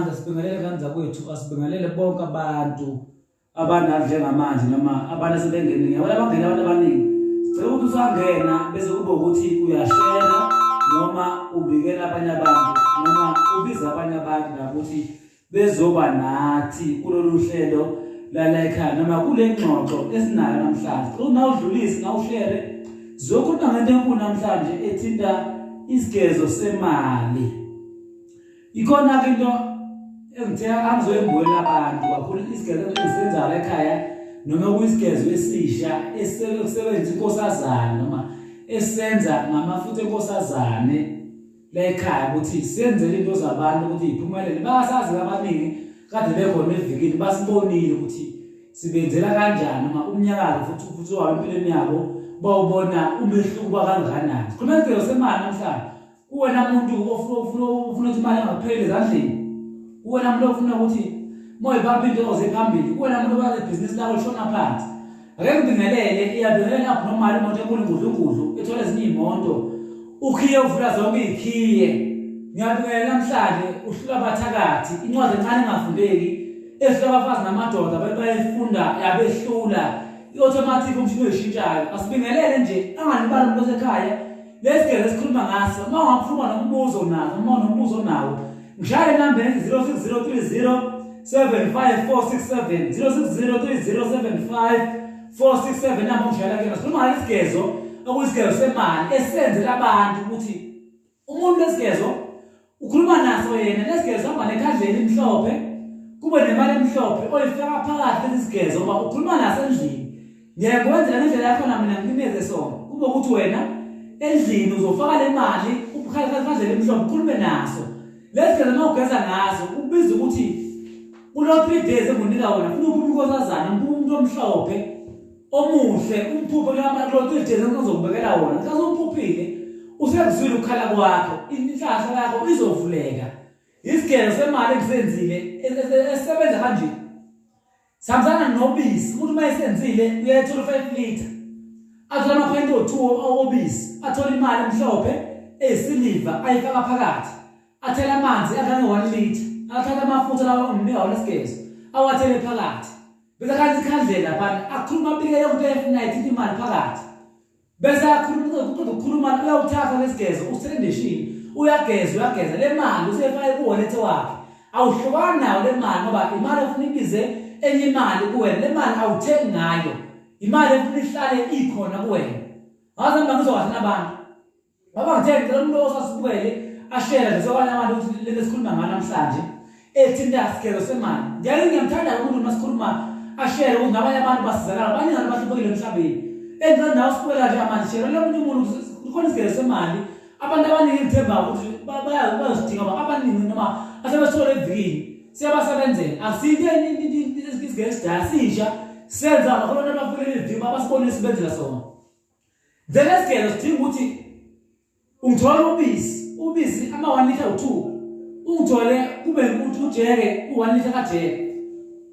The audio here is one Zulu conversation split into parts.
Njengamanje asibingelele ngane zakwethu, asibingelele bonke abantu abanalo njengamanje noma abantu asebengenile. Ngiyabona abangena abantu abaningi. Sicela ukuthi usangena bese kube ukuthi uyashera noma ubikela abanye abantu noma ubiza abanye abantu nabo ukuthi bezoba nathi kulolu hlelo lala ekhaya noma kule ngxoxo esinayo namhlanje. Cela nawudlulise nawushere sizokhuluma ngento enkulu namhlanje ethinta isigezo semali. Ikhona-ke into engithe angizoyembuyela abantu kakhulu isigezo engisenzayo ekhaya noma kuyisigezo esisha esebenzisa inkosazane noma esenza ngamafutha enkosazane la ekhaya ukuthi senzele into zabantu ukuthi iphumelele. Basazi abaningi kade bekhona evikini basibonile ukuthi sibenzela kanjani noma umnyakazo futhi wabo empilweni yabo bawubona umehluko kangakanani. Sikhuluma ngesigelo semali namhlanje. Kuwena muntu ofuna ofuna ofuna ukuthi imali ingapheli ezandleni. Kuwena muntu ofuna ukuthi moyibamba into oze phambili. Kuwena muntu obazi ibhizinisi lakho lishona phansi. Ake ngibingelele, iyabingelela abnormal imoto enkulu ngudlungudlu ethola ezinye iy'moto. Ukhiye uvula zonke iy'khiye. Ngiyabingelela namhlanje uhlula abathakathi, incwadi encane engafundeki ehlula abafazi namadoda abantu bayifunda yabehlula. I-automatic umshini oyishintshayo. Asibingelele nje angalibali umuntu osekhaya. Lesi gezo esikhuluma ngaso, uma ungaphuma nombuzo nazo, uma unombuzo nawo, ngishayele inamba ethi 06030 75467 0603075467 namba ongishayela kuyona. Sikhuluma ngalesi gezo okuyisigezo semali esenzela abantu ukuthi umuntu lesigezo ukhuluma naso yena lesigezo hamba nekhandlela emhlophe kube nemali emhlophe oyifaka phakathi lesi sigezo ngoba ukhuluma naso endlini. Ngiyakwenzela ngendlela yakhona mina ngikunikeze sona kube ukuthi wena endlini uzofaka le mali ukhandlela emhlophe ukhulume naso. Lesi gezo uma ugeza ngaso ukubiza ukuthi kulo 3 days engunika wona funa uphuphe inkosazana umphuphe umuntu omhlophe omuhle umphuphe kulo 3 days engizokubekela wona nkaze umphuphile usekuzwile ukukhala kwakho inhlahla yakho izovuleka. Isigezo semali engisenzile esebenza kanje sihambisana nobisi. Umuntu uma esenzile uyayithola u-5 litre athole amaphayinti o-2 obisi, athole imali emhlophe eyisiliva ayifaka phakathi, athele amanzi angange-1 litre, athathe amafutha lawa onginika wona esigezo awathele phakathi, bese akhanisa ikhandlela laphana akhuluma abike yonke into ayifunayo ithinta imali phakathi. Bese akhuluma uqeda ukukhuluma uyawuthatha lesigezo usithele endishini uyageza uyageza le mali useyifake kuwallet wakhe. Awuhlukani nayo le mali ngoba imali ofuna ibize enye imali kuwena, le mali awuthengi ngayo, imali efuna ihlale ikhona kuwena. Ngaze ngibangizwa kahle nabantu ngoba ngithe ngicela umuntu osasibukele ashere nje sobanye abantu ukuthi lento esikhuluma ngayo namhlanje ethinta sigelo semali. Ngiyake ngiyamthanda umuntu uma sikhuluma ashere ukuthi nabanye abantu basizakala, baningi abantu abahluphekile emhlabeni. Engicela nawe usibukela nje manje share lomunye umuntu ukuthi kukhona isigelo semali abantu abaningi ngithemba ukuthi bayazidinga ngoba abaningi noma asebesithole evikini siyabasebenzela. Akusinto isigelo esidala sisha senza kakhulu abantu abafikele iviki abasibone sibenzela sona. Then esigelo sidinga ukuthi ungithole ubisi, ubisi ama-1 litre u-2 ungithole kube ukuthi ujeke u-1 litre kajeke,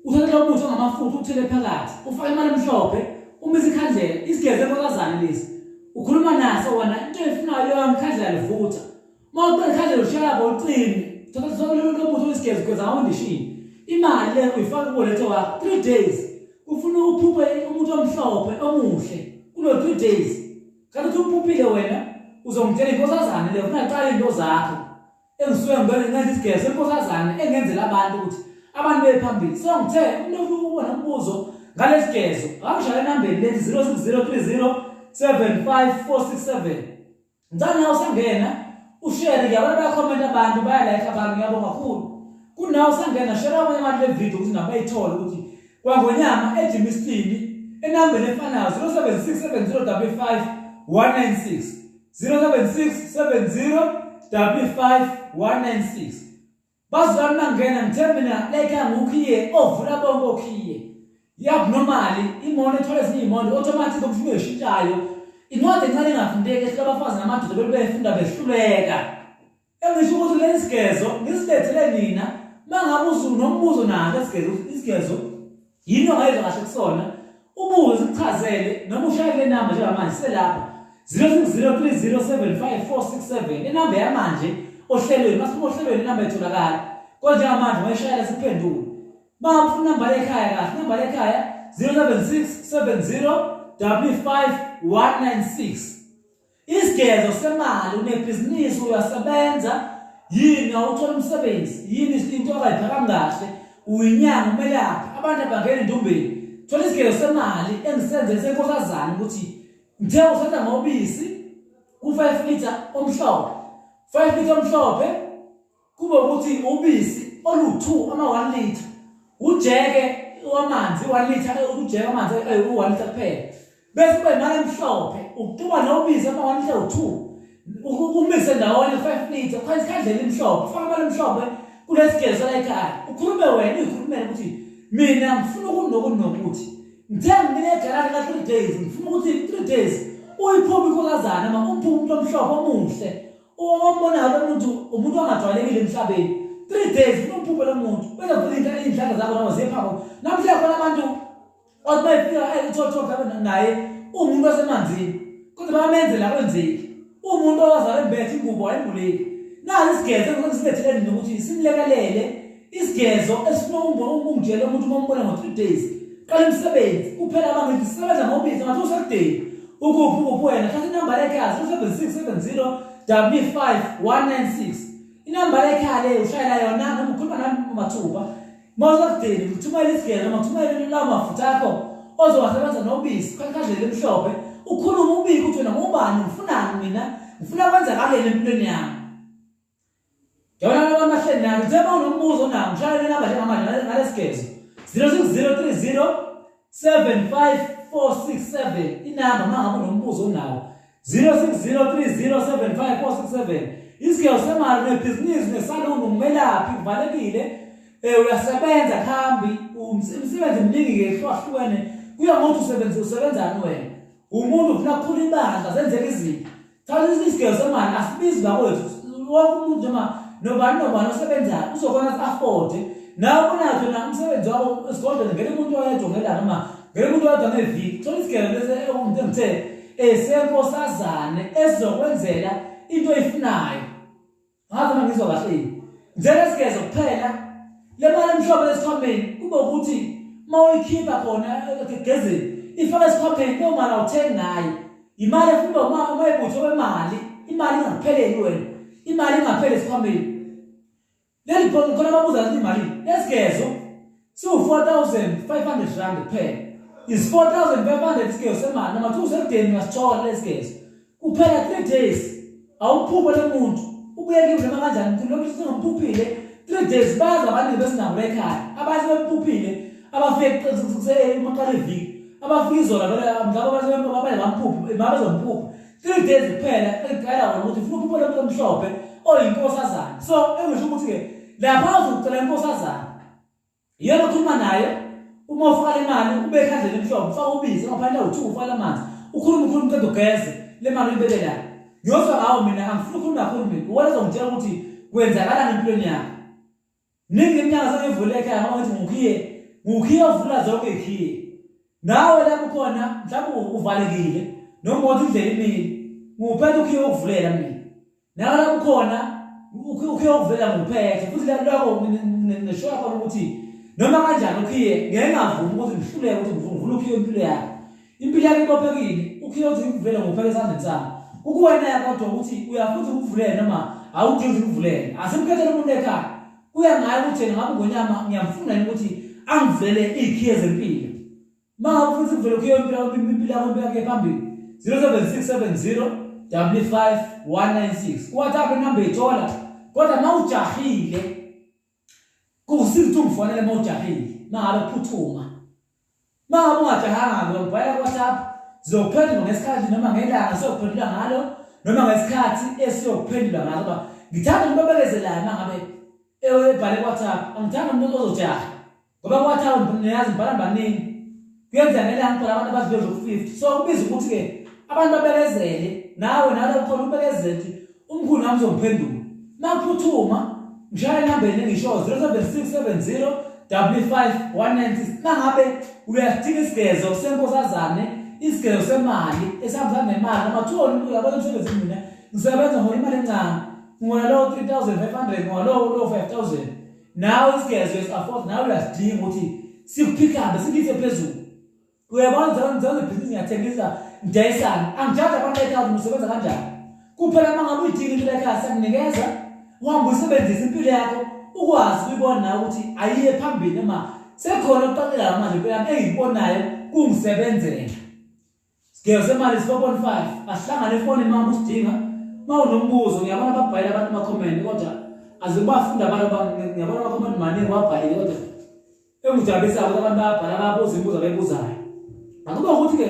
uthathe lo muthi ongamafutha uthele phakathi, ufake imali emhlophe, umise ikhandlela. Isigezo enkosazane lesi ukhuluma naso wena into oyifunayo yonke, ikhandlela livutha. Uma uqeda ikhandlela ushiya lapho ucime, uthatha sonke lo muthi oyisigezo ugeza ngawo endishini, imali le uyifaka kuwolethe wakho 3 days. Ufuna uphuphe umuntu omhlophe omuhle kulo 3 days. Kanti uthi uphuphile wena uzongitshela inkosazane le ufuna iqale into zakho engisuke ngibone ngenza isigezo enkosazane engenzela abantu ukuthi abantu bephambili. So ngithe umuntu ofuna ukubona umbuzo ngalesigezo akangishayele enambeni lethi 06030 75467. Ngicela nawe usangena ushere, ngiyabona bayakhomenta abantu, bayalayikha abantu, ngiyabonga kakhulu. Kunawe usangena share abanye abantu le video ukuthi nabo bayithole ukuthi kwaNgonyama eJimistini enambeni efanayo 0767055 196 0767055 196. Bazalwane mangena ngithe mina like angukhiye ovula bonke okhiye. Yabnormally imoto ethola ezinye iy'moto automatic umshini oyishintshayo. Incwadi encane engafundeki ehlula abafazi namadoda bebe befunda behluleka. Engisho ukuthi lesi sigezo ngisilethele nina mangabe usunombuzo naso esigezo isigezo yini ongayizwa kahle kusona ubuze sikuchazele noma ushaye kule namba njengamanje selapha 0603075467 inamba yamanje ohlelweni masiphuma ohlelweni inamba etholakala. Kodwa njengamanje wayishayela siphendule. Uma ufuna inamba ekhaya kahle, inamba ekhaya 076 70 55196. Isigezo semali unebhizinisi uyasebenza yini awuthola umsebenzi yini into akayiphakami kahle uyinyanga umelaphi abantu abangena endumbeni thola isigezo semali engisenze senkosazane ukuthi ngithe usenza ngobisi ku-5 litre omhlophe 5 litre omhlophe Kube ukuthi ubisi olu-2 ama-1 litre ujeke wamanzi 1 litre ujeke amanzi u-1 litre kuphela bese kube imali emhlophe uxuba nobisi ama-1 litre u-2 umise ndawonye 5 litre khona isikhandlela imhlophe ufake imali emhlophe kulesigezo sala ekhaya ukhulume wena uyikhulumele ukuthi mina ngifuna ukunokunokuthi ngithe ngine egalani ka-3 days ngifuna ukuthi 3 days uyiphume inkosazana ma umphume umuntu omhlophe omuhle Uma lo muntu umuntu ongajwayelekile emhlabeni. 3 days ufuna umphuphe lo muntu. Bese vula iy'nhlanga zakho nawe ziye phambi. Namhlanje khona abantu othi bayifika ethotho mhlawumbe naye uwumuntu wasemanzini. Kodwa bayamenzela kwenzeki. Uwumuntu owazalwa embethe ingubo wayembuleki. Nazi isigezo engisilethele nina ukuthi simlekelele isigezo esifuna ungitshele umuntu uma umbona ngo-3 days qala umsebenzi kuphela abangithi sisebenza ngobiza ngathi usekudeni ukuphi ukuphi wena thatha inamba lekhaya 076 70 55196 inamba lekhaya leyo ushayela yona noma ukhuluma nami mathupha uma usekudeni ngithumela isigezo noma ngithumele lawo mafutha akho ozowasebenza nobisi khandlela emhlophe ukhulume ubike ukuthi wena ngubani ngifunani mina ngifuna kwenzakaleni empilweni yami. Yabona laba amahleli nami njengoba unombuzo nawo ngishayele inamba njengamanje ngalesigezo 06030 75467 inamba uma ngabe unombuzo onawo 0603075467 isigezo semali nebhizinisi nesaluni umelaphi kuvalekile uyasebenza khambi umsebenzi mningi-ke ehlukahlukene kuya ngokuthi usebenza usebenzani wena umuntu ufuna kukhula ibandla zenzeka izinto Cha isigelo semali asibizi bakwethu wonke umuntu noma nobani nobani osebenzayo uzokhona ukuthi afford nawe unazo na umsebenzi wakho esigodlweni ngeke umuntu oyedwa ngelanga noma ngeke umuntu oyedwa ngeviki thola isigelo lesi umuntu engithe esenkosazane esizokwenzela into oyifunayo Ngazi uma ngizwa kahle yini. Njengesigezo kuphela le mali emhlophe esikhwameni kube ukuthi uma uyikhipha khona egezeni ifaka esikhwameni leyo mali awuthengi ngayo. Imali efuna uma ibutho kwemali, imali ingakupheleli wena. Imali ingapheli esikhwameni. Leli bhongo khona ababuza ukuthi imalini. Lesigezo siwu-4500 rand kuphela. Is 4500 isigezo semali noma kuthiwa usekudeni uyasithola lesigezo. Kuphela 3 days awuphuphe lo muntu ubuye kimi noma kanjani mkhulu lokhu singamphuphile 3 days bazi abaningi besinabo la ekhaya abanye bemphuphile abafike emaqala eviki abafike izolo vele mhlawumbe abanye bamphuphe babezomphupha 3 days kuphela engicela wona ukuthi ufuna uphuphe lo muntu omhlophe oyinkosazana so engisho ukuthi-ke lapha uzocela inkosazana Iyona okhuluma nayo uma ufaka le mali ube ekhandleni emhlophe ufake ubisi ngaphandle uthi ufaka amanzi ukhuluma ukhuluma uqeda ugeze le mali uyibeke la ngiyozwa ngawo mina angifuni ukukhuluma kakhulu mina uwena ozongitshela ukuthi kwenzakalani empilweni yakho ningi iminyaka sengivule ekhaya ngoba ngithi ngukhiye ngukhiye ovula zonke ikhiye nawe lapho khona mhlawumbe uvalekile noma uthi indlela imile nguphethe ukhiye wokuvulela mina Nawe lapho ukhona ukhiye okuvela nguphethe futhi lokho ngisho khona ukuthi noma kanjani ukhiye ngeke ngavumi ukuthi ngihluleke ukuthi ngivule ukhiye impilo yakho. Impilo yakho ibophekile, ukhiye uthi ngivele nguphethe esandleni sami. Kukuwena kodwa ukuthi uyafuthi ukuvulele noma awudingi ukuthi ukuvulele. Asimkhethele umuntu ekhaya. Kuya ngaye ukuthi yena ngabe ngonyama ngiyamfuna yini ukuthi angivulele izikhiye zempilo. Uma ufuna ukuvela kuyo impilo impilo yakho impilo yakho phambili 07670 55196 kuWhatsApp inamba ithola kodwa uma ujahile kusiza ukuthi ungifonele uma ujahile uma ngabe phuthuma uma ngabe ungajahanga ngibhala kuWhatsApp zizokuphendula ngesikhathi noma ngelanga siyokuphendula ngalo noma ngesikhathi esiyokuphendula ngalo ngoba ngithanda umuntu obekezelayo uma ngabe ebhale kuWhatsApp angithanda umuntu ozojaha ngoba kwathawa niyazi ngibhala baningi kuyenzeka ngelanga ngibhala abantu abadlule ku-50 so kubiza ukuthi-ke abantu babekezele nawe nalo khona ubekezele ukuthi umkhulu nami uzongiphendula makuphuthuma ngishaya enambeni engisho 07670 55196 mangabe uyasidinga isigezo senkosazane isigezo semali esihambisana nemali noma kuthiwa uyabona emsebenzini mina ngisebenza ngona imali encane ngona lowo 3500 ngona lowo 5000. Nawe isigezo uyasi-afford, nawe uyasidinga ukuthi sikuphikhambe sikuyise phezulu. Uyabona ngizenza ibhizinisi ngiyathengisa ngidayisana. Angijaji abantu ekhaya ukuthi usebenza kanjani. Kuphela uma ngabe uyidinga impilo ekhaya siyakunikeza uhambe uyisebenzise impilo yakho ukwazi ukuyibona nawe ukuthi ayiye phambili noma sekhona okuqaqekayo manje impilo yami engiyibonayo kungisebenzela. Sigezo semali is 4.5 asihlangane efonini uma usidinga uma unombuzo ngiyabona babhayile abantu ama-comment kodwa azikubafunda abantu ngiyabona ama-comment maningi babhalile kodwa Engijabulisa ukuthi abantu bayabhala bayabuza imibuzo abayibuzayo. Akuba ukuthi-ke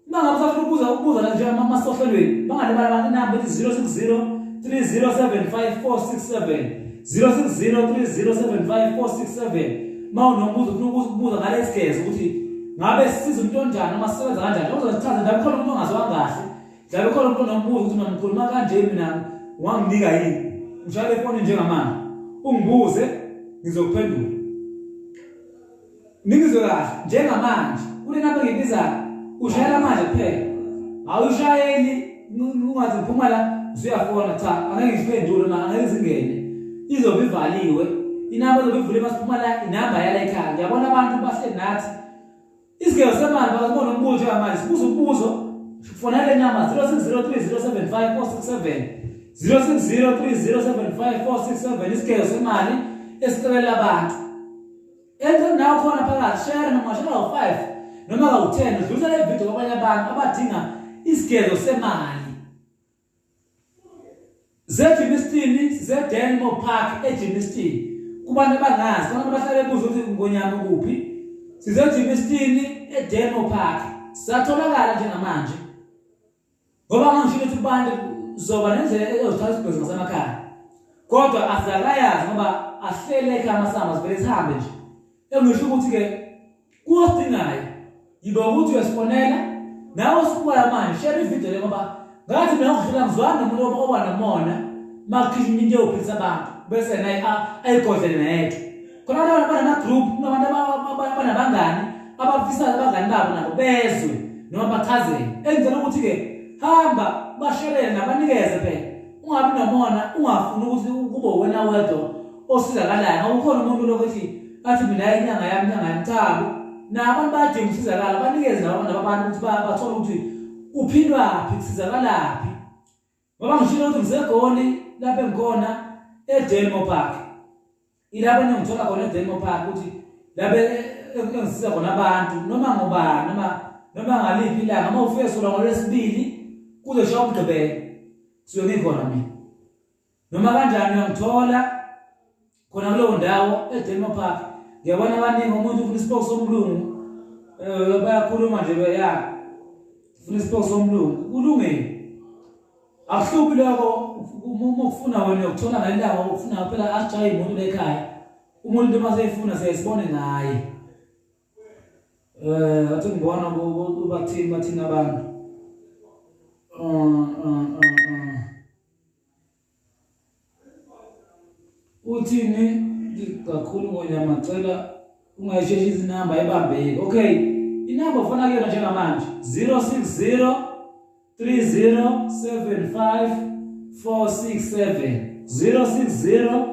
uma ngabe usafuna ukubuza ukubuza la nje amasohlelweni bangalibali abantu inamba ethi 060 3075 467 060 3075 467 uma unombuzo ufuna ukubuza ngalesi gezo ukuthi ngabe sisiza umuntu onjani noma sisebenza kanjani uzozichaza ndabe khona umuntu ongazwanga kahle ndabe khona umuntu onombuzo ukuthi mina ngikhuluma kanje mina wanginika yini ngishayele ifoni njengamanje ungibuze ngizokuphendula ningizwe kahle njengamanje kule namba engiyibizayo ushayela manje kuphela awushayeli ungathi ngiphuma la usuyafona cha angeke ngiziphendule ma angeke zingene izobe ivaliwe inamba izobe ivule masiphuma la inamba yala ekhaya ngiyabona abantu bahleli nathi Isigelo semali bakubona umbuzo njengamanje sibuza umbuzo fonela inamba 0603075467 0603075467 isigelo semali esicelela abantu enze nawo khona phakathi share noma share kawu-5 noma kawu-10 udlulisa le video kwabanye abantu abadinga isigezo semali Zegermiston siseDenmo Park eGermiston. Kubantu abangazi, abantu abahlale bebuza ukuthi ngonyama kuphi. SiseGermiston eDenmo Park. Sisatholakala njengamanje. Ngoba ngangishilo ukuthi kubantu zoba nendlela ezothatha isigwezo ngasemakhaya. Kodwa asikayazi ngoba ahlele ekhaya amasamba sivele sihambe nje. Engisho ukuthi-ke kuwosidingayo yiba ukuthi uyasifonela nawe usubukayo manje share ividiyo le ngoba ngathi mina ngidlula ngizwana nomuntu oba nomona makukhishwa into eyophilisa abantu bese naye ayigodlele nayedwa khona abantu abanama-group kunabantu abanabangani abafisayo abangani babo nabo bezwe noma bachazele engicela ukuthi-ke hamba bashelele nabanikeze phela ungabi nomona ungafuni ukuthi kube wena wedwa osizakalayo ngoba ukhona umuntu lokuthi athi mina inyanga yami inyanga yami chabo nabantu bayadinga ukusizakala banikeze nabo nabantu ukuthi bathole ukuthi uphilwaphi kusizakalaphi ngoba ngishilo ukuthi ngisegoli lapho engikhona eDelmo Park ilapho engithola khona eDelmo Park ukuthi lapho engisiza khona abantu noma ngobani noma noma ngaliphi ilanga uma ufike sula ngolwesibili kuze shaya umgqibelo suke ngikhona mina noma kanjani uyangithola khona kuleyo ndawo eDelmo Park ngiyabona abaningi umuntu ufuna isipoki somlungu um bayakhuluma nje ya ufuna isipoki somlungu kulungile akuhluphi lokho uma ufuna wena uyokuthola ngale ndawo ufuna phela asijaye umuntu lekhaya umuntu into uma seyifuna siyayisibone ngaye Eh athi ngibona bathini bathini abantu. Uthini kakhulu ngonyama cela ungayisheshisi inamba ibambeki. Okay. Inamba ufuna kuyona njengamanje 060 3075 467 060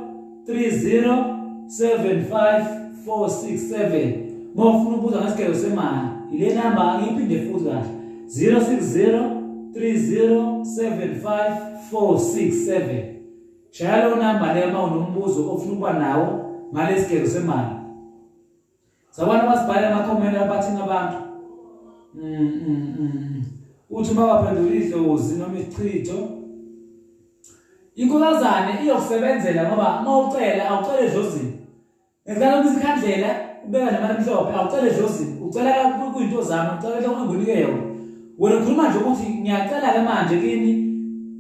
3075 467 uma ufuna ukubuza ngesigezo semali ile namba angiyiphinde futhi kahle 060 3075 467 shaya leyo namba leyo uma unombuzo ofuna ukuba nawo ngalesigezo semali Sabona basibhalela ama-comment abathini abantu. Uthi uma baphendula idlozi noma isichitho inkosazane iyokusebenzela ngoba uma ucela awucele edlozini. Ngicela uma isikhandlela ubeka nemali emhlophe awucele edlozini ucela kuyinto zami ucela into enginike yona. Wena ukhuluma nje ukuthi ngiyacela ke manje kini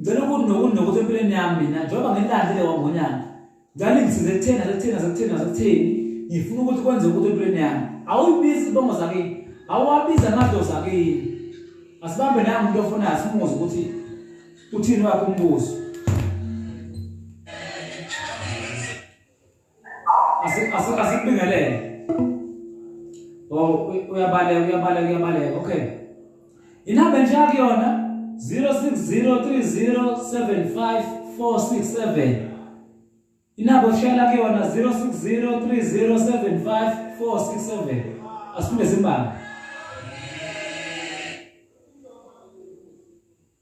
ngicela ukuthi nokuthi nokuthi empilweni yami mina njengoba ngilandile kwangonyana Ngicela ningisize ekutheni nasekutheni nasekutheni nasekutheni ngifuna ukuthi kwenze ukuthi empilweni yami awuyibizi ibongo zakini awuwabizi amadlozi akini asibambe nangu umuntu ofunayo simuze ukuthi uthini wakhe umbuzo asikubingelele oh uyabaleka uyabaleka uyabaleka okay inamba nje akuyona 0603075467 Inamba oshayela kuyona 0603075467. Asifunde zimbali.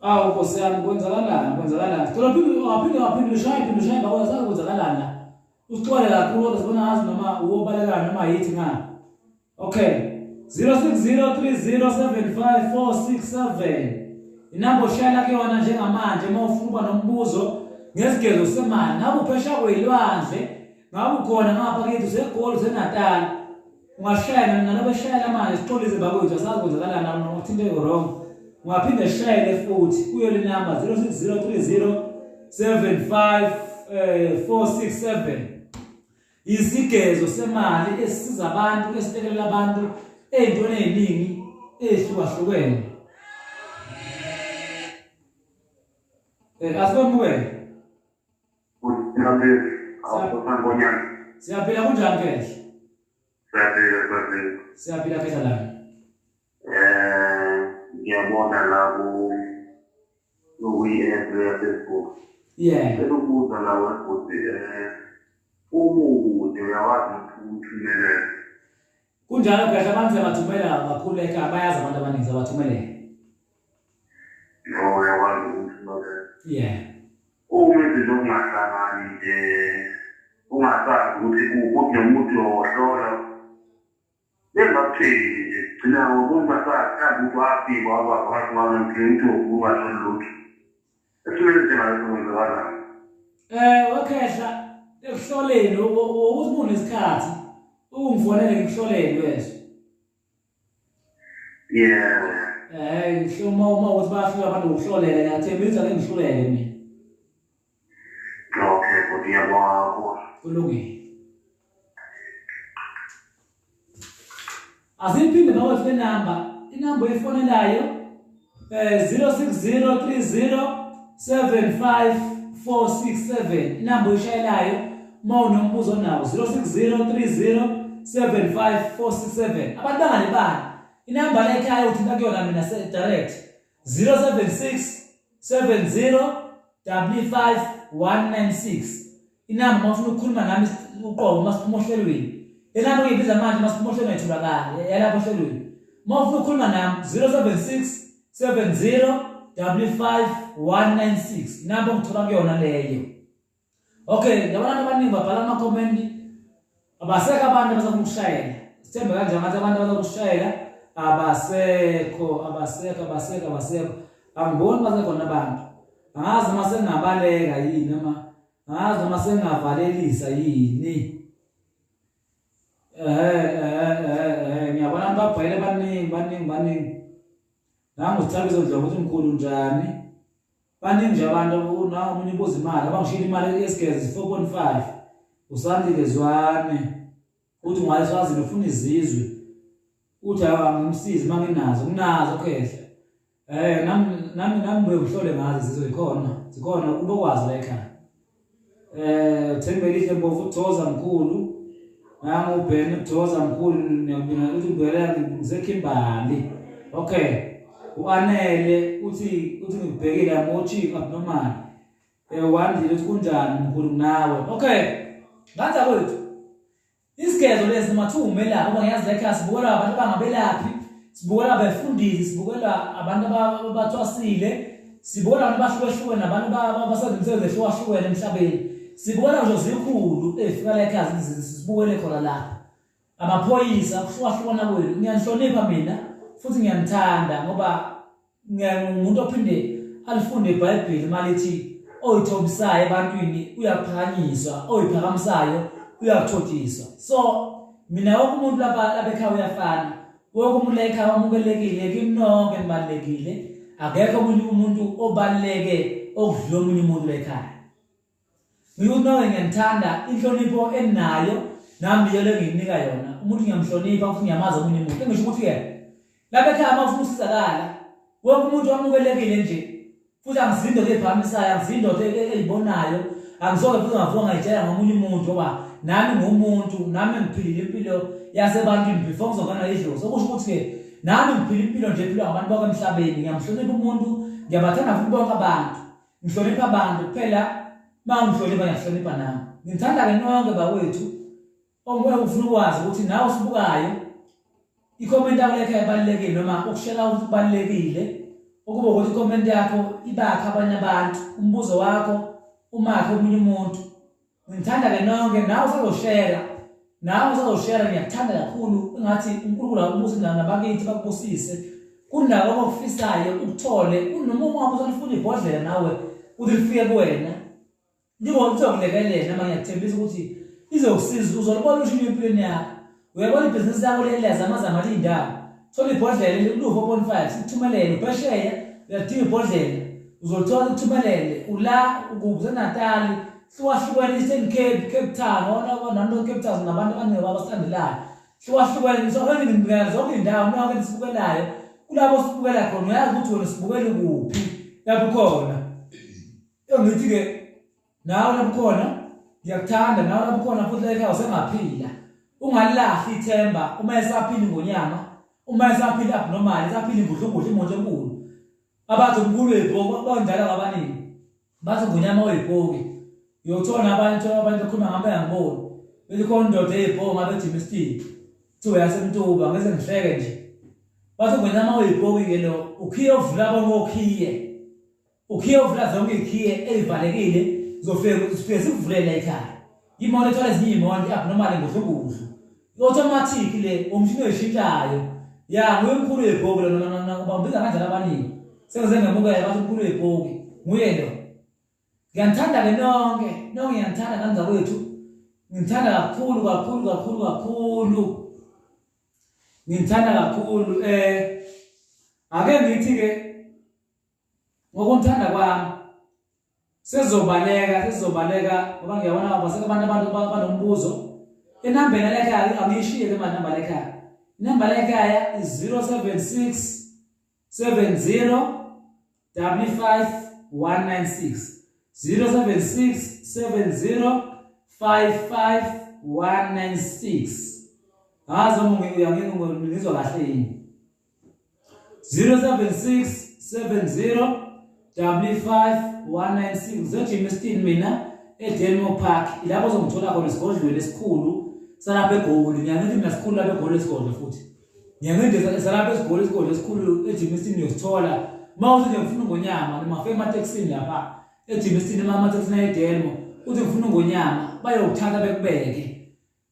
Awu Nkosi yami kwenzakalani kwenzakalani? Sicela uphinde waphinde waphinde ushaye phinde ushaye baba sazi kwenzakalani la. Usixole kakhulu kodwa sibona ngazi noma uwobaleka noma yithi nga. Okay. 0603075467 inamba oshayela kuyona njengamanje uma ufuna ukuba nombuzo ngesigezo semali ngabe uphesha kwelwandle ngabe ukhona ngapha kithi useGoli useNatal ungashayela nalabo eshayela manje sixolise bakwethu asazi kwenzakalani noma uthinte wrong ungaphinde shayele futhi kuyo le namba 0603075467 Isigezo semali esisiza abantu esilekelela abantu ey'ntweni ey'ningi ey'hlukahlukene. Asikwemukele. Siyaphila kunjani Khehla? Siyaphila, siyaphila. Siyaphila Khehla lami. Ngiyabona la ku kwi-app ya-Facebook. Yeah. Cela ukubuza la webhuti uma ukude uyakwazi ukuthi umthumelele. Kunjalo Khehla abantu siyabathumela kakhulu ekhaya bayazi abantu abaningi siyabathumelela. No, uyakwazi ukumthumelela. Yeah. Uma izinto kungahlangani nje ungasazi ukuthi kuphi nomuntu uyohlola bengakutheli nje gcina ngokungasazi mhlawumbe ukuthi wafika wakwazi wathi wangangigcina ukuthi ungatholi lutho esimeni njengaleso kwenzakalani. Wekhehla ekuhloleni ukuthi unesikhathi ungifonele ngikuhlolele wezwa. Yebo. Ngihloma uma ukuthi bayafika abantu ngokuhlolela ngiyathembisa ngeke ngihluleke mina. Okay, bhuti ngiyabonga kakhulu. Kulungile. Asiphinde bakwethu le namba, inamba oyifonelayo 0603075467 inamba oyishayelayo uma unombuzo onawo 0603075467 abantu bangalibali inamba la ekhaya uthinta kuyona mina direct 076 70 55196 inamba uma ufuna ukukhuluma nami uqobo uma siphuma ohlelweni le namba engiyibiza manje uma siphuma ohlelweni ayitholakali yalapha ohlelweni uma ufuna ukukhuluma nami 076 70 55196 inamba ongithola kuyona leyo. Okay, ngiyabona abantu abaningi babhala ama-comment abasekho abantu abasafuna ukushayela. Sithembe kanje ngathi abantu abasafuna ukushayela abasekho, abasekho, abasekho, abasekho. Angiboni basekhona abantu. Angazi noma sengingabaleka yini noma angazi noma sengingavalelisa yini. Ngiyabona abantu babhayile baningi, baningi, baningi. Nangu Sithabiso Ndlovu uthi mkhulu njani? Baningi nje abantu nangu omunye ubuza imali abangishiyile imali yesigezi 4.5 usandile Zwane uthi ungayiswazini ufuna izizwe uthi angimsizi uma nginazo nginazo khehla nami nami nami ngibuye ngihlole ngazo izizwe zikhona zikhona ube kwazi la ekhaya Thembelihle Mpofu uthoza mkhulu nangu uBen uthoza mkhulu ngiyakubingelela uthi ngibuyela ngiseKimberley okay uAnele uthi uthi ngikubhekile I'm watching abnormal Wandile uthi kunjani mkhulu nawe okay ngathi akwethu Isigezo lesi noma kuthiwa umelaphi ngoba ngiyazi la ekhaya sibukelwa abantu abangabelaphi, sibukelwa abefundisi, sibukelwa abantu abathwasile, sibukelwa abantu abahlukahlukene nabantu abasenza imisebenzi ehlukahlukene emhlabeni. Sibukelwa nje zikhulu ezifika la ekhaya sibukele khona lapha. Amaphoyisa ukuhlukahlukana kwenu ngiyanihlonipha mina futhi ngiyanithanda ngoba Ngingumuntu ophinde alifunde iBhayibheli uma lithi oyithobisayo ebantwini uyaphakanyiswa, oyiphakamisayo uyathotshiswa. So mina wonke umuntu lapha lapha ekhaya uyafana, wonke umuntu la ekhaya wamukelekile, kimi nonke nibalulekile. Akekho omunye umuntu obaluleke okudlula omunye umuntu la ekhaya. Ngikuthi nonke ngiyanithanda, inhlonipho eninayo nami yiyo le ngiyinika yona. Umuntu ngiyamhlonipha futhi ngiyamazi omunye umuntu. Engisho ukuthi-ke lapha ekhaya uma ufuna usizakala wonke umuntu wamukelekile nje futhi angizindoda eziphakamisayo, angizindoda eyibonayo, angisoke futhi ngavuka ngayitshela ngomunye umuntu ngoba nami ngumuntu, nami ngiphilile impilo yasebantwini before ngizongena idlozi. Okusho ukuthi-ke nami ngiphila impilo nje ephilwa ngabantu bonke emhlabeni. Ngiyamhlonipha umuntu, ngiyabathanda futhi bonke abantu. Ngihlonipha abantu kuphela, uma ungihlonipha ngiyakuhlonipha nami. Ngithanda-ke nonke bakwethu ongifuna ukwazi ukuthi nawe usibukayo ikhomenti yakho lekhaya ibalulekile noma ukushela ukuthi kubalulekile ukuba ukuthi ikhomenti yakho ibakhe abanye abantu umbuzo wakho umakhe omunye umuntu ngithanda-ke nonke nawe usazoshera nawe usazoshera ngiyakuthanda kakhulu engathi uNkulunkulu akubuse nabakithi bakubusise kunako okufisayo ukuthole kunoma ungabe usalifuna ibhodlela nawe ukuthi lifike kuwena Lizokulekelela noma ngiyakuthembisa ukuthi izokusiza uzolubona ushintsho empilweni yakho. Uyabona ibhizinisi lakho liyazamazama liyindawo. Thola ibhodlela liwu-4.5 sikuthumelele uphesheya uyadinga ibhodlela uzolithola sikuthumelele ula ukuphi useNatali hlukahlukene Eastern Cape, Cape Town ona Cape Town nabantu abaningi abasilandelayo hlukahlukene sonke ngibukela zonke iy'ndawo nonke nisibukelayo kulabo sibukela khona uyazi ukuthi wena sibukele kuphi lapho khona Ngithi-ke nawe lapho khona ngiyakuthanda nawe lapho khona futhi la ekhaya usengaphila ungalilahli ithemba uma esaphila ingonyama uma esaphila abnormal esaphila ingudlungudlu imoto enkulu abathi umkhulu webhoki banjalo abaningi bathi ngonyama oyibhoki uyothola abanye thola abantu bekhuluma ngami bengangiboni bethi khona indoda eyibhoki ngabe ejima isitini kuthiwa yasemtuba ngeze ngihleke nje bathi ngonyama oyibhoki-ke lo ukhiye ovula bonke okhiye Ukhiye uvula zonke izikhiye ezivalekile zofike sifike sikuvulele ekhaya. Imoto ethwala ezinye iy'moto i-abnormal ngudlungudlu. I-automatic le umshini oyishintshayo. Ya nguye umkhulu webhoki lo bambiza kanjalo abaningi. Sengize ngemukela bathi umkhulu webhoki nguye lo. Ngiyanithanda-ke nonke, nonke ngiyanithanda ngane zakwethu. Ngithanda kakhulu kakhulu kakhulu kakhulu. Ngithanda kakhulu ake ngithi-ke ngokuthanda kwami sezobaleka sezobaleka ngoba ngiyabona kwaseke abantu abantu banombuzo inambela lekhaya angiyishiye ke manje inamba lekhaya inamba lekhaya is 076 70 55 196 076 70 55 196 ngazi uma ngizwa kahle yini 076 70 55196 ngiseGermiston mina eDenmo Park ilapho ozongithola khona esigodlweni esikhulu salapha eGoli ngiyangithi mina sikhulu lapha eGoli esigodlo futhi ngiyangithi salapha esiGoli isigodlo esikhulu eGermiston uyosithola uma uthi nje ngifuna ungonyama noma ngifike ematekisini lapha eGermiston ematekisini eDenmo uthi ngifuna ungonyama bayokuthatha bekubeke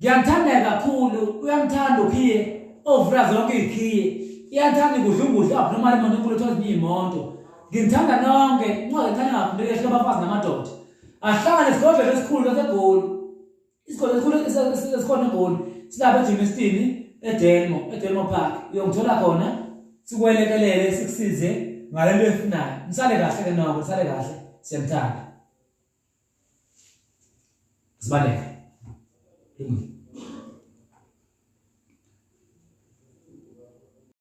Ngiyamthanda kakhulu, uyamthanda ukhiye ovula zonke izikhiye. Iyathanda ikudlungudlu abnormal imoto enkulu ethola ezinye iy'moto. Nginithanda nonke, incwadi ethanda ngafundeka ehlula abafazi namadoda. Ahlangane esigodlweni esikhulu saseGoli. Isigodlo esikhulu esikhona eGoli silapha eGermiston eDelmo, eDelmo Park. Uyongithola khona sikwelekelele sikusize ngale nto oyifunayo. Nisale kahle ke nonke, nisale kahle. Siyanithanda. Sibaleke. Lungile.